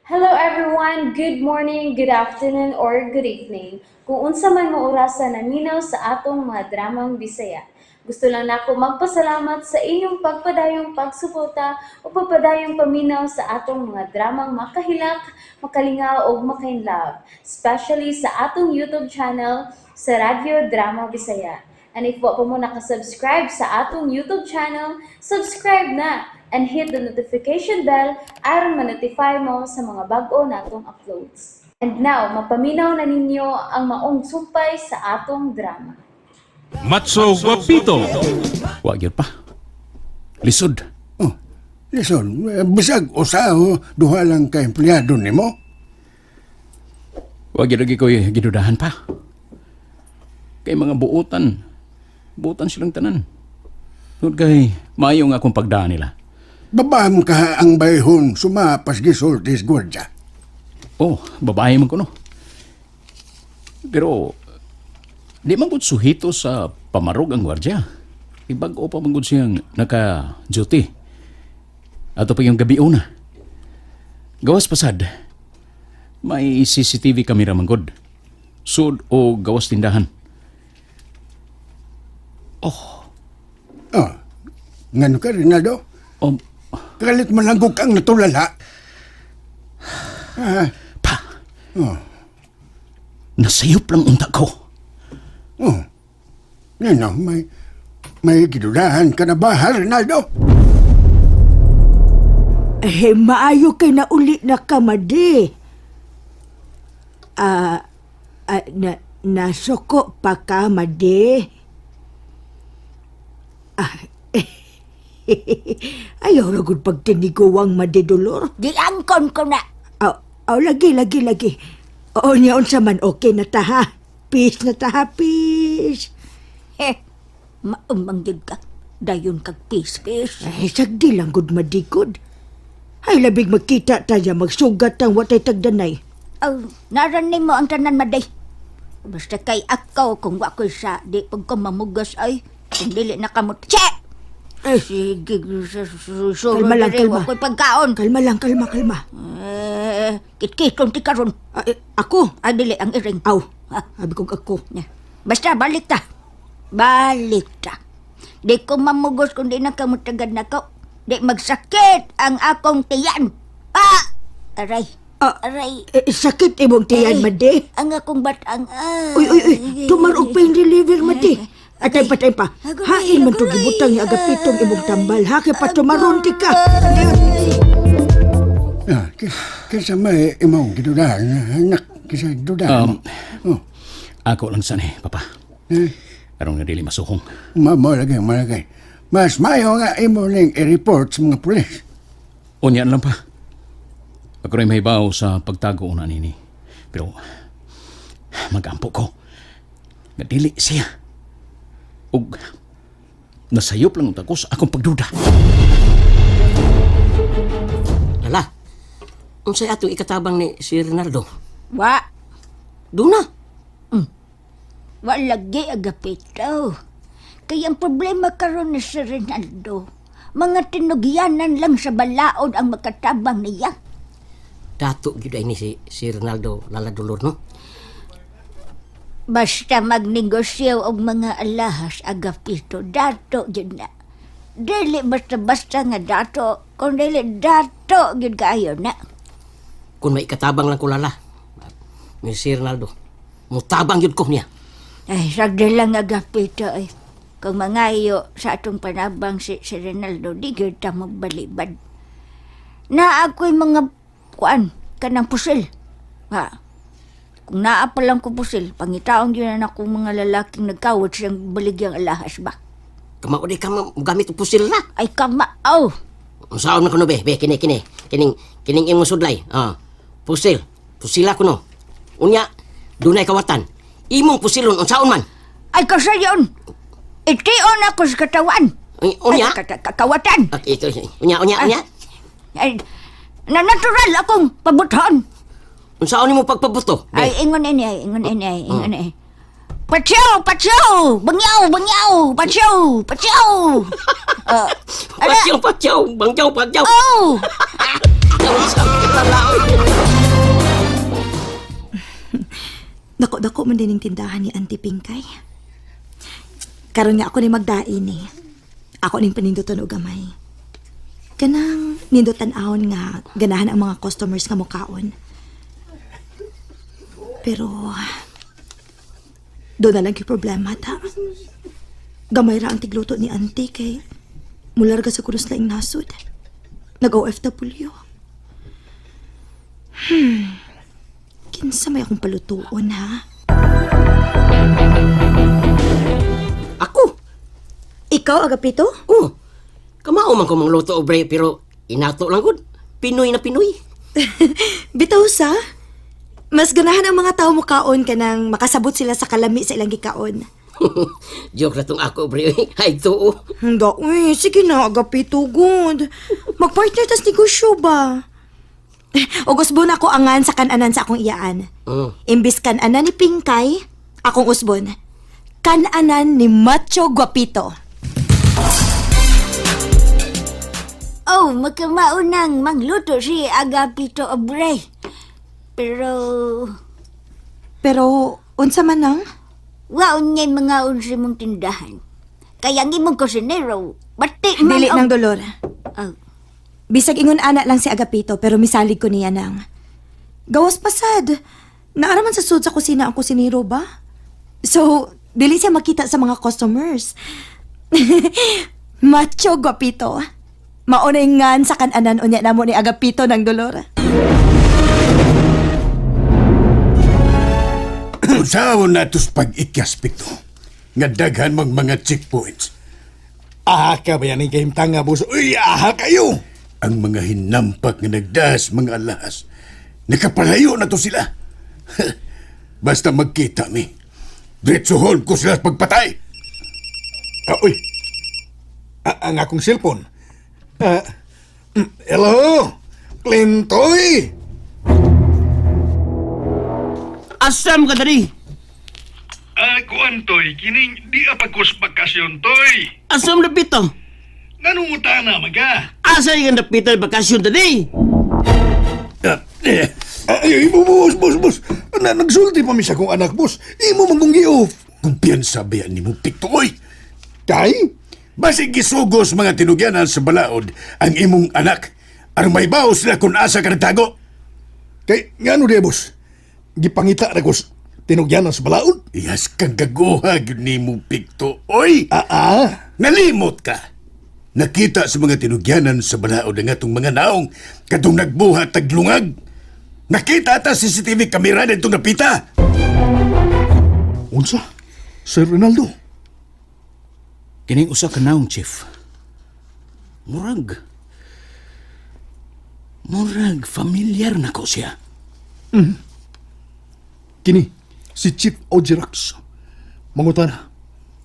Hello everyone! Good morning, good afternoon, or good evening. Kung unsa man mo orasa naminaw sa atong mga dramang Bisaya. Gusto lang nako magpasalamat sa inyong pagpadayong pagsuporta o pagpadayong paminaw sa atong mga dramang makahilak, makalingaw ug makainlove, especially sa atong YouTube channel sa Radyo Drama Bisaya. And if wa pa mo nakasubscribe sa atong YouTube channel, subscribe na and hit the notification bell aron ma-notify mo sa mga bag-o natong uploads. And now, mapaminaw na ninyo ang maong sumpay sa atong drama. Matso Guapito. Wa gyud, pa. Lisod. Oh, listen, bisag usa o duha lang ka empleyado nimo. Wa gyud lagi ko'y gidudahan, pa. Kay mga buotan. Buotan silang tanan. Tungod kay maayo nga akong pagdaan nila. Babam ka ang bayhon sumapas gisultis gwardya. Oh, babae man kuno. Pero di man gud suhito sa pamarog ang gwardya. Ibag-o pa man gud siyang naka-duty. Ato pa yung gabi una. Gawas pasad. May CCTV camera man gud. Sud o gawas tindahan. Oh, ngano ka, Rinaldo? Oh, Kalit malanggog kang natulala. Ah, pa, oh, nasayop lang unta ko. Oh. Ngano, may gidudahan ka na ba, ha, Rinaldo? Eh, maayo kay nauli na ka, Madi. Ah, na, nasuko pa ka, Madi. Ah, ayaw ra gud pagtiniguang, Madi Dolor. Giangkon ko na. Aw, aw, lagi, lagi, lagi. Oo niya, unsa man, okay na ta, ha. Peace na ta, ha, peace. Eh, maumang gyud ka. Dayon kag peace-peace. Ay, sagdi lang gud, Madi gud. Ay, labig magkita tayo, magsugat ang watay tagdanay. Aw, naran nimo ang tanan, Maday. Basta kay ako, kung wa ko'y sa, di pag ko mamugos ay, kung dili na kamot. Che! Ay, Sige, susunod Kalma lang, kalma. Wa ko'y pagkaon. Kalma lang, kalma, kalma. Eh, kitkiton ti karon. Ah, eh, ako? Ay, dili, ang iring. Aw, Ah. sabi kong ako. Basta, balik ta. Balik ta. Di ko mamugos kung di na kamutagad na ko. Di magsakit ang akong tiyan. Ah! Aray. Ah, Aray. eh, sakit imong tiyan, Eh, Madi. Ang akong batang. Ah. Uy, uy, uy, tumarog pain reliever, Madi. Atay pa, tay pa. Agoy, Hain man to agoy. gibutang ni agapitong imong tambal. Ha, kay patumaron ti ka. Ah, kinsa may imong gidudahan, anak, kinsa gidudahan mo? Oh, Ako lang sana eh, Papa. eh, Aron nga dili masuhong. mo lagi, mo lagi. Mas mayo nga imo ning i-report sa mga pulis. Unya lang, pa. Ako rin mahibaw sa pagtago na nini. Pero magampo ko nga dili siya. Ug nasayop lang unta ko sa akong pagduda. Lala, unsay atong ikatabang ni si Rinaldo? Wa. Duna. Wa lagi, Agapito. Kaya ang problema karon ni si Rinaldo, mga tinugyanan lang sa balaod ang makatabang niya. Dato gyud ay ni si Rinaldo, Lala Dolor, no? Basta magnegosyo og mga alahas, Agapito, dato gyud na. Dili basta-basta nga dato, kung dili dato gyud kaayo na. Kung may ikatabang lang ko, Lala, ni si Rinaldo, mutabang gyud ko niya. Ay, sagdi lang, Agapito, ay. Kung mangayo sa atong panabang si Rinaldo, di gyud ta magbalibad. Na ako'y mga kuan, kanang pusil. Ha? Kung naa pa lang ko pusil, pangitaon gyud na akong mga lalaking nagkawat siyang baligyang alahas ba. Kamao di ka gamit og pusil na. Ay, kamao! Unsaon man kuno be? Be kini kini. Kining kining imong sudlay. Ah. Pusil. Pusila kuno. Unya dunay kawatan. Imong pusilon unsaon man? Ay, kasayon! Tion ako sa katawan! Ay, unya? Ay, kawatan! Okay, ito. Unya, unya, unya. Ay, na natural akong pabuton. Unsaon nimo pagpabuto? Be? Ay, ingon ini, ay, ingon ini, ay, ingon ini. Patsyaw! Patsyaw! Bangyaw! Bangyaw! Patsyaw! Patsyaw! Patyaw, patyaw, bangyaw, bangyaw. Oh! Unsaon kita laon? Dako-dako man din ang tindahan ni Auntie Pinkay. Karon nga ako ni magdain eh. Ako ning panindutan og gamay. Kanang nindutan ahon nga ganahan ang mga customers nga mukaon. Pero doon na lang yung problema ta. Gamay ra ang tigluto ni Auntie kay mularga sa kunos laing nasod. Nag-OFW. Kinsa may akong palutuon ha? Ako. Ikaw, Agapito? Oh. Kamao man ko mangluto obre pero inato lang gud. Pinoy na Pinoy. Bitaw sa? Mas ganahan ang mga tao mukaon ka nang makasabot sila sa kalami sa ilang gikaon. Joke na tong ako obre. Ay tuo. Hindi, uy, sige na, Agapito, good. Magpartner tas negosyo ba? Ug usbon ako angan sa kananan sa akong iyaan. Imbis kananan ni Pinkay, akong usbon. Kananan ni Macho Guapito. Oh, makamaunang mangluto si Agapito Obre. Pero Pero, unsa man nang? waon niya'y mga unsi mong tindahan. Kaya ang imong kusinero, bati man Dili og- ng dolor. Oh, Bisag ingon ana lang si Agapito pero misalig ko niya nang. Gawas pasad. Naaraman sa sud sa kusina ang kusinero ba? So, dili siya makita sa mga customers. Macho Guapito. Maunay ngan sa kananan unya namo ni Agapito ng dolor. Usaon na tos pag-ikyas, Pito. Nga daghan mang mga checkpoints. Aha ka ba yan ang kahimtang nga, boss? Uy, aha kayo! Ang mga hinampak nga nagdahas mga alahas. Nakapalayo na to sila. Basta magkita mi. Diretsohon ko sila sa pagpatay. Ah, uy! Ah, ang akong cellphone. Ah, hello! Clintoy! Asam ka dali. Ah, kuan toy, kining di apagkos bakasyon toy. Asam dapito. Nanunguta na maga. Asa yung dapito bakasyon dali. Ah, eh, Ay, ay, boss, boss, boss. Na, nagsulti pa mi sa akong anak, boss. Imo man kong gi-off. Kumpiyansa ba yan ni mo, Pito, oy? Kay? Basig gisugos mga tinugyanan sa balaod ang imong anak. Aron may bawo sila kung asa ka nagtago. Kay, ngano di, boss? Gipangita na ko tinugyanan sa balaod. Iyas kang gaguha gyud nimo, Pikto. Oy! Ah, ah. Nalimot ka! Nakita sa mga tinugyanan sa balaod ang atong mga naong katong nagbuhat taglungag. Nakita ata CCTV kamera nitong napita. Unsa? Sir Rinaldo. Kining usa ka naong, Chief. Murag. Murag familiar na ko siya. Kini, si Chief Ojirax. Mangutana.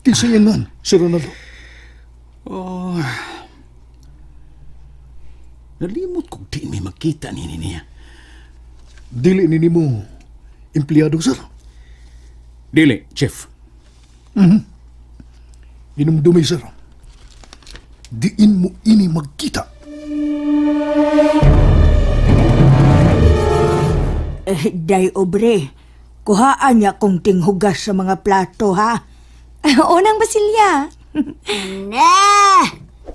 Kinsa yan man, Sir Ronaldo? Oh. Nalimot kog di mi magkita nini niya. Dili ni nimo empleyado, sir. Dili, Chief. Ginumdumi, sir. Diin mo ini magkita. Eh, day Obre, kuhaan niya kong tinghugas sa mga plato, ha? Unang Basilya. Ne!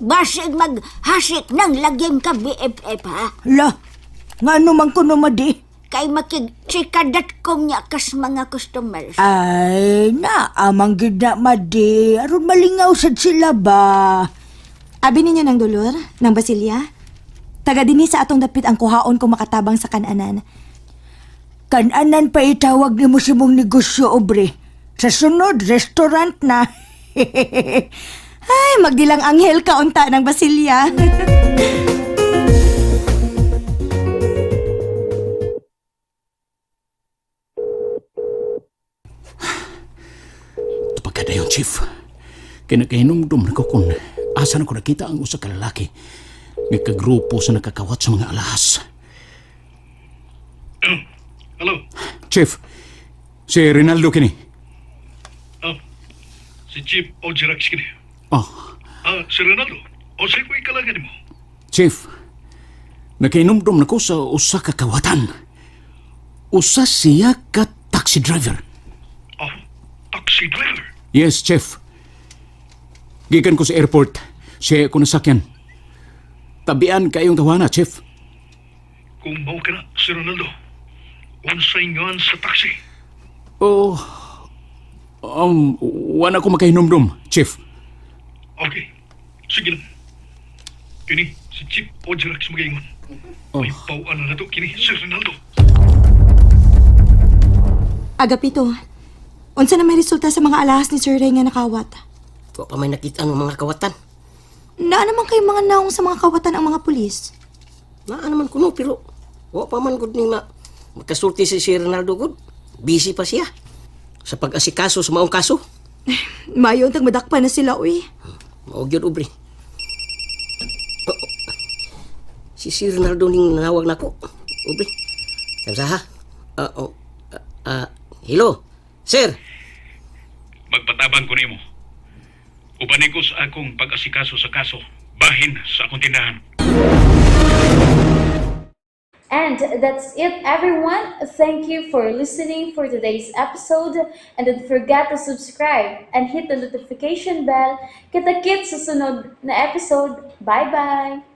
Basig maghasik ng lagim ka, BFF, ha? La, nga naman ko naman di. Kay makig-chika.com niya kas mga customers. Ay, na, amang gid na madi. Aron malingaw sad sila ba? Abi ninyo ng dolor, ng Basilya. Taga dinhi sa atong dapit ang kuhaon kung makatabang sa kananan. Kananan pa itawag nimo sa mong negosyo, Obre. Sa sunod, restaurant na. Ay, magdilang anghel ka unta ng Basilya. Tupag ka dayon, Chief. Kaya nakahinumdum na ko kung asa na ko nakita ang usa ka lalaki nga kagrupo sa nakakawat sa mga alahas. Hello. Chief, si Rinaldo kini. Oh, si Chief Ojirax kini. Oh, Ah, si Ronaldo. O sa ko ikalaga nimo. Chief, nakainumdum na ko sa usa ka kawatan. Usa siya ka Taxi driver. Oh, taxi driver. Yes, Chief. Gikan ko sa airport. Siya ko nasakyan. Tabian kayong tawana, Chief. Kung mao ka na, si Ronaldo. Unsay ngan sa taxi. Oh, wala ko makahinumdum, Chief. Okay, sige lang. Kini, si Chief Ojerax magaingon. May pawaan na nato kini, si Ronaldo. Agapito, unsa na may resulta sa mga alahas ni Sir Ray nga nakawat? Wa pa may nakita ang mga kawatan. Naa naman kay mga naong sa mga kawatan ang mga pulis. Naa naman kuno pero wa pa man gud ning na makasulti si Sir Ronaldo gud. Busy pa siya sa pag-asikaso sa maong kaso. Mayo tag madakpan na sila uy. Mao gyud, Aubrey. Oh, oh. Si Sir Ronaldo ning nanawag nako. Aubrey. Kamsa ha? Ah, oh, ah, ah, hello. Sir. Magpatabang ko nimo. Ubanin ko sa akong pag-asikaso sa kaso, bahin sa akong tindahan. And that's it, everyone. Thank you for listening for today's episode. And don't forget to subscribe and hit the notification bell. Kita-kits sa sunod na episode. Bye-bye!